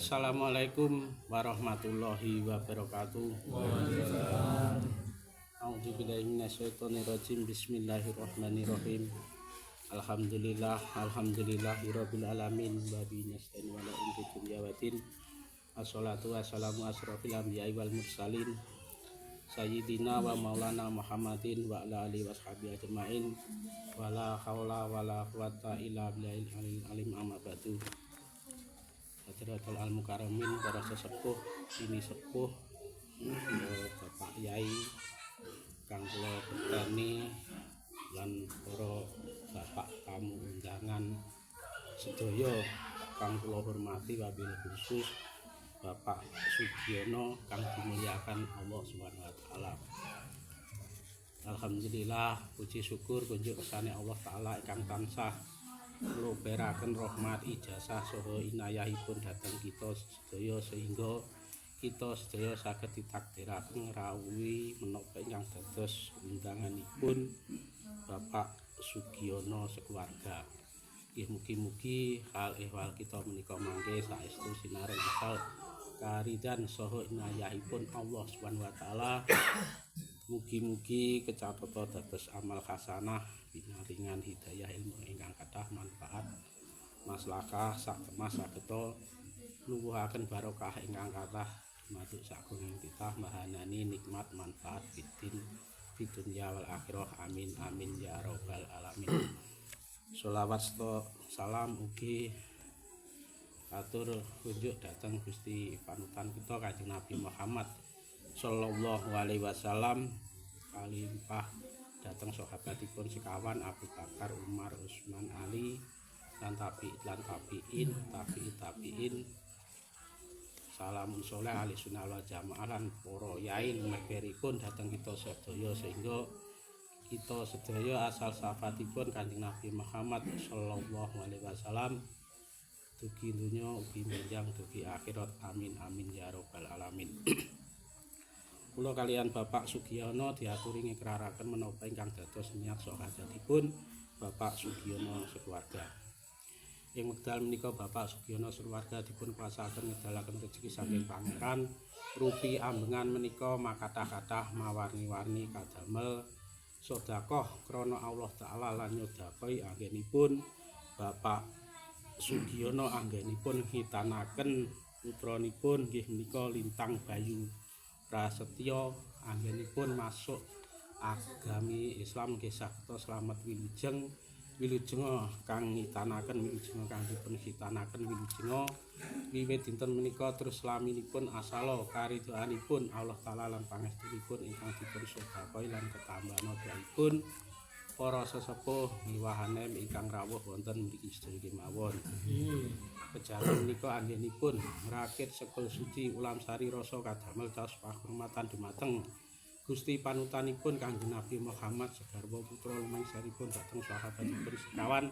Assalamualaikum warahmatullahi wabarakatuh. Waalaikumsalam. A'udzubillahi minasyaitonirrajim. Bismillahirrahmanirrahim. Alhamdulillah, alhamdulillahirabbil alamin wa bihi nasta'in wa la umuri dunya waddin. Assalatu wassalamu asrofil anbiya'i wal mursalin sayyidina wa maulana Muhammadin wa ala alihi washabihi ajmain. Wala haula wala quwata illa billahil aliyil alim, amma ba'du. Hadratul al mukarramin, para sesepuh, ini sepuh, Bapak Yai kang kula bekteni lan para bapak tamu undangan sedaya kang kula hormati, wabil khusus Bapak Sugiono kang dimuliakan Allah Subhanahu wa taala. Alhamdulillah, puji syukur kunjuk kersane Allah taala ingkang tansah ngloberaken rahmat, ijazah saha inayahipun dhateng kita sedaya sehingga kita sedaya saged ditakdiraken ngrawuhi menapa ingkang dados undanganipun Bapak Sugiono sekeluarga. Nggih, mugi-mugi hal ehwal kita menika mangke saestu sinareng asal karidan saha inayahipun Allah Subhanahu wa taala. Mugi-mugi kecatata dados amal hasanah, pinaringan hidayah, ilmu ingkang kathah manfaat, maslahah sak kemas sageta nuwuhaken barokah ingkang kathah dumateng sagunging titah mahanani nikmat manfaat fiddin fid dunya wal akhirah. Amin amin ya rabbal alamin. Sholawat serta salam ugi atur kunjuk dhateng Gusti panutan kita, Kanjeng Nabi Muhammad sallallahu alaihi wasallam, kalimpah dhateng sahabatipun sekawan Abu Bakar, Umar, Utsman, Ali lan tabi lan tabiin, tabi'i tabiin, salamun soleh ahli sunnah wal jamaah lan para yai lumeberipun dhateng kita sedaya sehingga kita sedaya asal syafaatipun Kanjeng Nabi Muhammad sallallahu alaihi wasallam dugi dunya ugi benjang dugi akhirat. Amin amin ya rabbal alamin. Kula kaliyan Bapak Sugiono diaturi ngikraraken menapa ingkang dados niat saha hajatipun Bapak Sugiono sekeluarga. Ing wekdal menika Bapak Sugiono sekeluarga dipun kuwasakaken ngedalaken rejeki saking Pangeran rupi ambengan menika makathah-kathah, mawarni-warni, kadamel sedekah krana Allah taala lan nyedekahi anggenipun Bapak Sugiono anggenipun ngitanaken putranipun, nggih menika Lintang Bayu Prasetyo, anggenipun masuk agami Islam. Nggih saged slamet wilujeng, wilujenga kang ngitanaken, wilujenga kang dipun khitanaken, wilujenga wiwit dinten menika terus laminipun asala karidhoanipun Allah taala lan pangestunipun ingkang dipun sedekahi lan ketambahana doaipun para sesepuh miwahanem ingkang rawuh wonten mriki sedaya kemawon. Kejawi menika anggenipun ngrakit sekul suci ulam sari rasa kadamel caos pahormatan dumateng Gusti panutanipun, Kanjeng Nabi Muhammad, segarwa putra lumangsaripun dhateng sahabatipun sekawan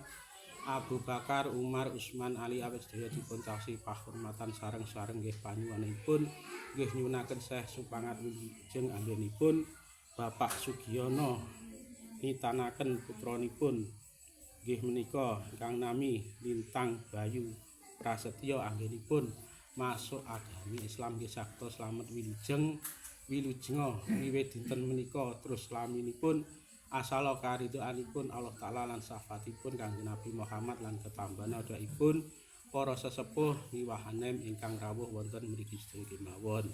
Abu Bakar, Umar, Utsman, Ali awit sedaya dipun caosi pahormatan sareng-sareng nggih panyuwunanipun nggih nyuwunaken seh supangat wilujeng anggenipun Bapak Sugiono ngitanaken putranipun, nggih menika ingkang nami Lintang Bayu Prasetyo, anggenipun masuk agami Islam. Nggih saged slamet wilujeng, wilujenga wiwit dinten menika terus laminipun asala karidhoanipun Allah taala lan syafaatipun Kanjeng Nabi Muhammad lan ketambahana doaipun para sesepuh miwahanem ingkang rawuh wonten mriki sedaya kemawon.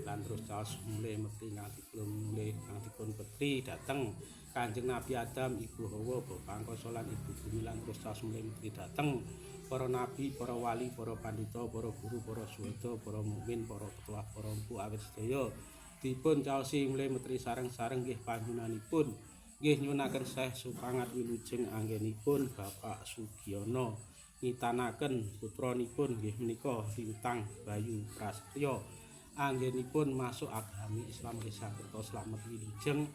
Lan terus caos mulih metri ingkang dipun mulih ingkang dipun petri dhateng Kanjeng Nabi Adam, Ibu Hawa, Bapak Angkasa lan Ibu Bumi lan terus caos mulih metri dhateng para nabi, para wali, para pandhita, para guru, para suhada, para mukmin, para ketua, para empu awit sedaya dipun caosi mulih metri sareng-sareng nggih panjenenganipun nggih nyuwunaken seh supangat wilujeng anggenipun Bapak Sugiono ngitanaken putranipun, nggih menika Lintang Bayu Prasetyo, anggenipun masuk agami Islam. Nggih saged slamet wilujeng,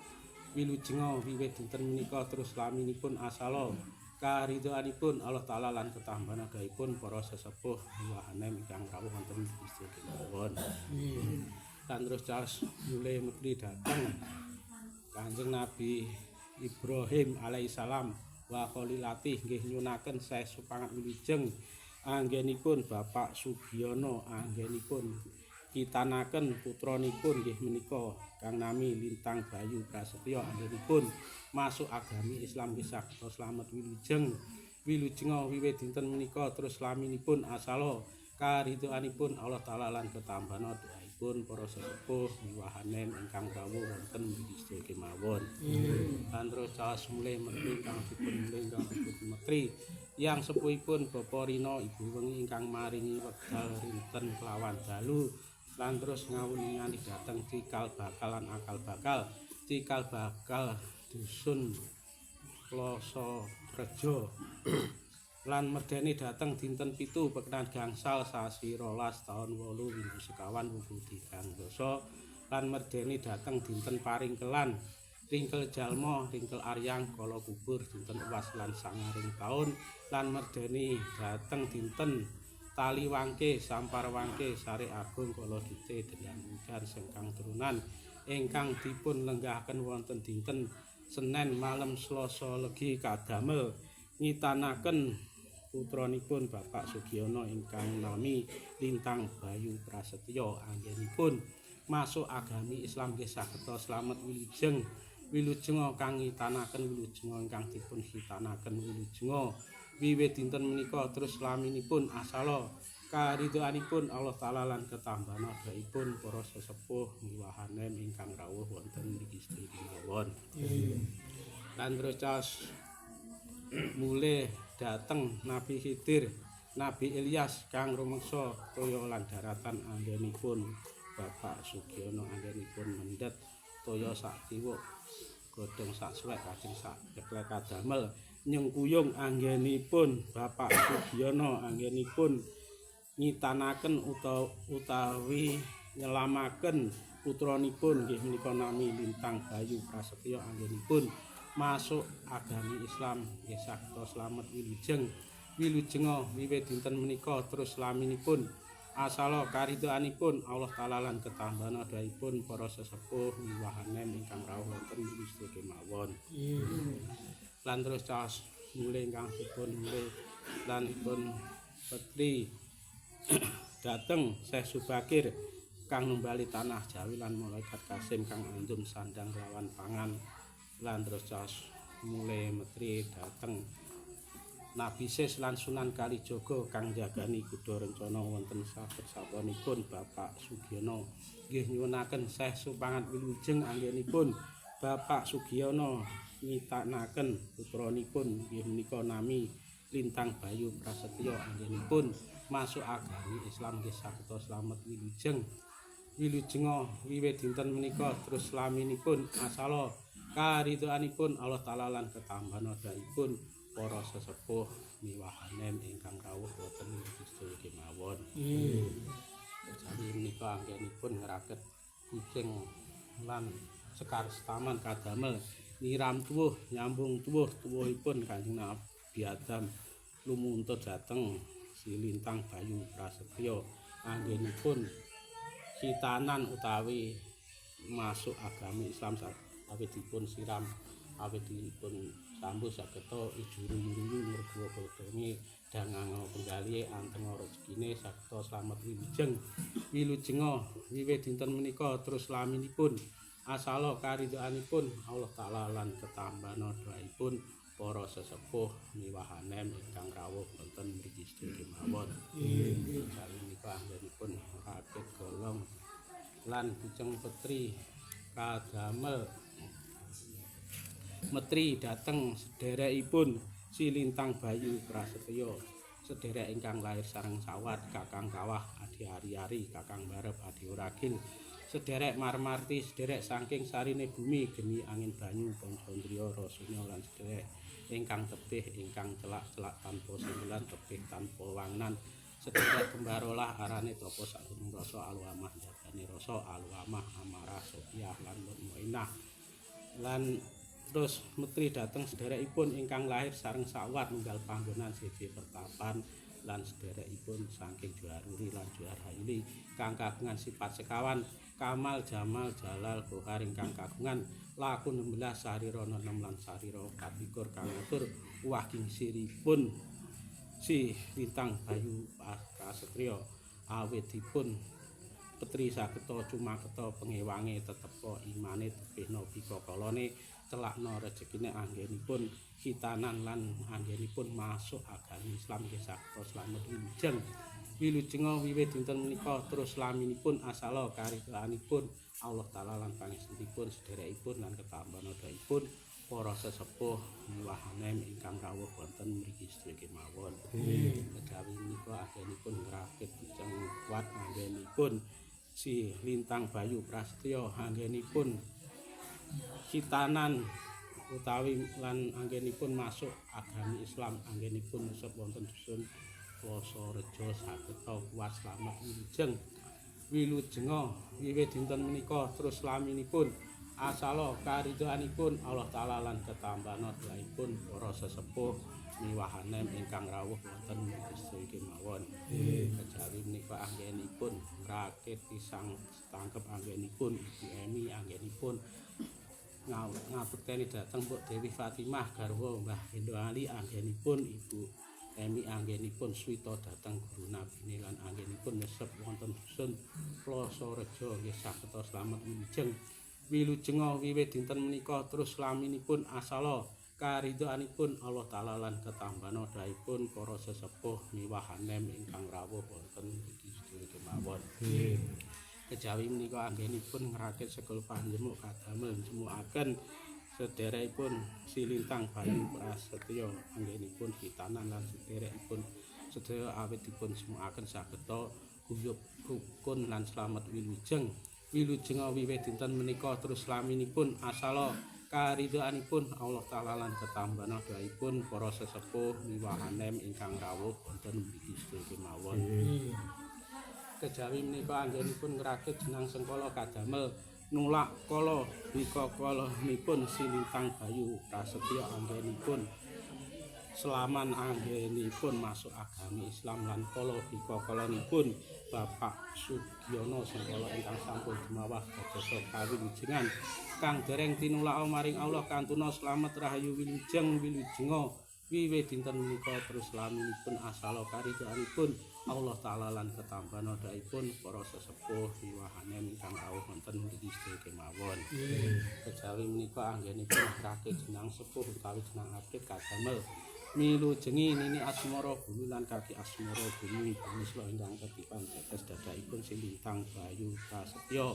wilujenga wiwit dinten menika terus laminipun asala karidhoanipun Allah taala lan ketambahan doaipun para sesepuh miwahanem ingkang rawuh wonten mriki kemawon. Lan terus caos mulih metri dhateng Kanjeng Nabi Ibrahim alaihissalam wa khalilatih nggih nyuwunaken seh supangat wilujeng. Anggenipun Bapak Sugiono anggenipun kitanaken putranipun nggih menika kang nami Lintang Bayu Prasetyo anggenipun masuk agami Islam nggih saged slamet wilujeng wilujenga wiwit dinten menika terus laminipun asala karidhoanipun Allah Taala lan ketambana doaipun para sesepuh miwahanen ingkang rawuh wonten mriki sedaya kemawon. Lan terus caos mulih metri ingkang dipun mulih ingkang dipun metri yang sepuhipun Bapak Rino Ibu Wengi ingkang maringi wekdal rinten kelawan dalu lan terus ngawuningani dhateng cikal bakal lan akal bakal cikal bakal dusun Ploso Rejo lan merdeni dhateng dinten 7 pekenan gangsal sasi 12 taun 8 windu sekawan wuku tigang dasa lan merdeni dhateng dinten paringkelan ringkel jalma ringkel aryang kala kubur dinten uwas lan sangaring taun lan merdeni dhateng dinten tali wangke sampar wangke sare agung kala dite dengan udan sengkang turunan ingkang dipun lenggahaken wonten dinten Senin malam Selasa legi kadamel ngitanaken putranipun Bapak Sugiono ingkang nami Lintang Bayu Prasetyo anggenipun masuk agami Islam nggih saged slamet wilujeng wilujenga kang ngitanaken wilujenga ingkang dipun hitanaken wilujenga wiwit dinten menika terus laminipun asala karidhoanipun Allah Taala lan ketambana doaipun para sesepuh miwahanen ingkang rawuh wonten mriki sedaya kemawon. Lan terus caos mulih dhateng Nabi Khidir, Nabi Ilyas kang rumeksa toya lan daratan anggenipun Bapak Sugiono anggenipun mendhet toya sak tiwuk godhong sak suwek lajeng sak ceklek kadamel nyengkuyung anggenipun Bapak Sugiono anggenipun ngitanaken utawi nyelamaken putranipun nggih menika nami Lintang Bayu Prasetyo anggenipun masuk agami Islam nggih saged slamet wilujeng wilujenga wiwit dinten menika terus laminipun asala karidhoanipun Allah Taala lan ketambana doaipun para sesepuh miwahanen ingkang rawuh wonten mriki sedaya kemawon. Lan terus caos mulih ingkang dipun mulih lan dipun petri dhateng Syekh Subakir kang numbali tanah Jawi lan malaikat Kasim kang andum sandang lawan pangan lan terus caos mulih metri dhateng Nabi Sis lan Sunan Kalijaga kang jagani kuda rencana wonten sapersaponipun Bapak Sugiono nggih nyuwunaken Syekh supangat wilujeng anggenipun Bapak Sugiono ngitanaken putranipun nggih menika nami Lintang Bayu Prasetyo anggenipun masuk agami Islam nggih saged slamet wilujeng wilujenga wiwit dinten menika terus laminipun asala karidhoanipun Allah Taala lan ketambana doaipun para sesepuh miwahanen ingkang rawuh wonten mriki sedaya kemawon. Jadi menika anggenipun ngraket kucing lan sekar setaman kadamel niram tuwuh nyambung tuwuh tuwuhipun Kanjeng Nabi Adam lumuntut dhateng Si Lintang Bayu Prasetyo anggenipun khitanan utawi masuk agami Islam awit dipun siram awit dipun sambus sageta ijuru-yuru ngrego godhonge danganga penggalihe antenga rezekine sageta slamet wilujeng wilujenga wiwit dinten menika terus laminipun asala karidhoanipun Allah Taala lan ketambana doaipun para sesepuh miwahanen ingkang rawuh wonten mriki sedaya kemawon. Sami menika anggenipun rakit golong lan kuceng petri kadamel metri dhateng sederekipun Si Lintang Bayu Prasetyo sederek ingkang lahir sareng sawat kakang kawah adi ari-ari kakang barep adi oragil sederek marmarti sederek saking sarine bumi geni angin banyu pancandriya rasanya lan sederek ingkang tebih ingkang celak-celak tanpa simbulan tebih tanpa wangunan sederek kembarolah arane tapa sak gunung rasa aluamah jagane rasa aluamah amarah sofiah lan mutmainah lan terus metri dhateng sederekipun ingkang lahir sareng sawat nunggal panggonan siji pertapan lan sederekipun saking Juaruri lan Juarhaili kang kagungan sifat sekawan Kamal Jamal Jalal Gohar ingkang kagungan laku 16 sarira 6 lan sarira 24 kang ngatur wah gingsiripun Si Lintang Bayu Prasetya awitipun petri sageta cumaketa pengewange tetepa imane tebihna bikakalane celakna rejekine anggenipun khitanan lan anggenipun masuk agami Islam nggih sageta slamet wilujeng. Wilujenga wiwit dinten menika terus laminipun asala karidhoanipun Allah Taala lan pangestunipun sederekipun lan ketambana doaipun para sesepuh miwahanem ingkang rawuh wonten mriki sedaya kemawon. Kejawi menika anggenipun ngrakit kijang kuat anggenipun Si Lintang Bayu Prasetya anggenipun khitanan utawi lan anggenipun masuk agami Islam anggenipun nesep wonten dusun Plosorejo sageta kuat slamet wilujeng. Wilujenga wiwit dinten menika terus laminipun asala karidhoanipun Allah Taala lan ketambana doaipun para sesepuh miwahanem ingkang rawuh wonten mriki sedaya kemawon. Kejawi menika anggenipun ngrakit pisang tangkep anggenipun Ibu Emi anggenipun ngabekteni dhateng Mbok Dewi Fatimah garwa Mbah Endo Ali anggenipun Ibu Emi anggenipun swita dhateng guru nabine lan anggenipun nesep wonten dusun Plosorejo nggih sageta slamet wilujeng. Wilujenga wiwit dinten menika terus laminipun asala karidhoanipun Allah Taala lan ketambana doaipun para sesepuh miwahanem ingkang rawuh wonten mriki sedaya kemawon. Kejawi menika anggenipun ngrakit segel panjemuk kadamel jemukaken sederekipun Si Lintang Bayu Prasetya anggenipun khitanan lan sederekipun sedaya awit dipun jemukaken sageta guyub rukun lan slamet wilujeng. Wilujenga wiwit dinten menika terus laminipun asala karidhoanipun Allah Taala lan ketambana doaipun para sesepuh miwahanem ingkang rawuh wonten mriki sedaya kemawon. Kejawi menika anggenipun ngrakit jenang sengkala kadamel nulak kala bikakalanipun Si Lintang Bayu Prasetya anggenipun selaman anggenipun masuk agami Islam lan kala bikakalanipun Bapak Sugiono sengkala ingkang sampun jumawah dadosa kawilujengan kang dereng tinulaka maring Allah kantuna slamet rahayu wilujeng wilujenga wiwit dinten menika terus laminipun asala karidhoanipun Allah Taala lan ketambana doaipun para sesepuh miwahanem ingkang rawuh wonten mriki sedaya kemawon. Kejawi menika anggenipun ngrakit jenang sepuh utawi jenang abrit kadamel milujengi nini asmara bumi lan kaki asmara bumi bumi sela ingkang ketipan tetes dadakipun Si Lintang Bayu Prasetya.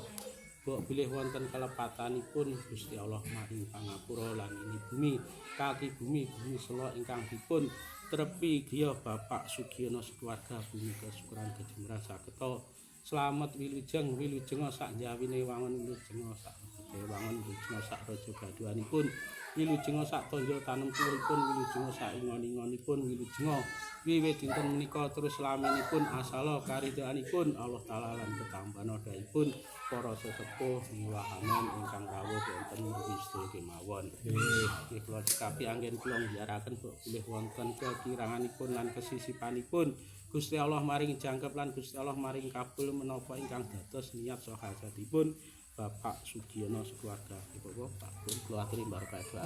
Mbok bilih wonten kelepatanipun Gusti Allah maring pangapura lan nini bumi kaki bumi bumi sela ingkang dipun trepi griya Bapak Sugiono sekeluarga bumi kesyukuran kejemran sageta slamet wilujeng wilujenga sak njawine wangun wilujenga sak lebete wangun wilujenga sak raja gaduhanipun wilujenga sak tandha tanem tuwuhipun wilujenga sak ingon-ingonipun wilujenga wiwit dinten menika terus laminipun asala karidhoanipun Allah Taala lan ketambana doaipun para sesepuh miwahanen ingkang rawuh wonten mriki sedaya kemawon. Nggih kula cekapi anggen kula nggiyaraken mbok bilih wonten kekiranganipun lan kesisipanipun Gusti Allah maring jangkep lan Gusti Allah maring kabul menapa ingkang dados niat saha hajatipun Bapak Sugiono sekeluarga. Ibu Bapak pun kula aturi barokah doa.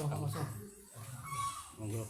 Monggo.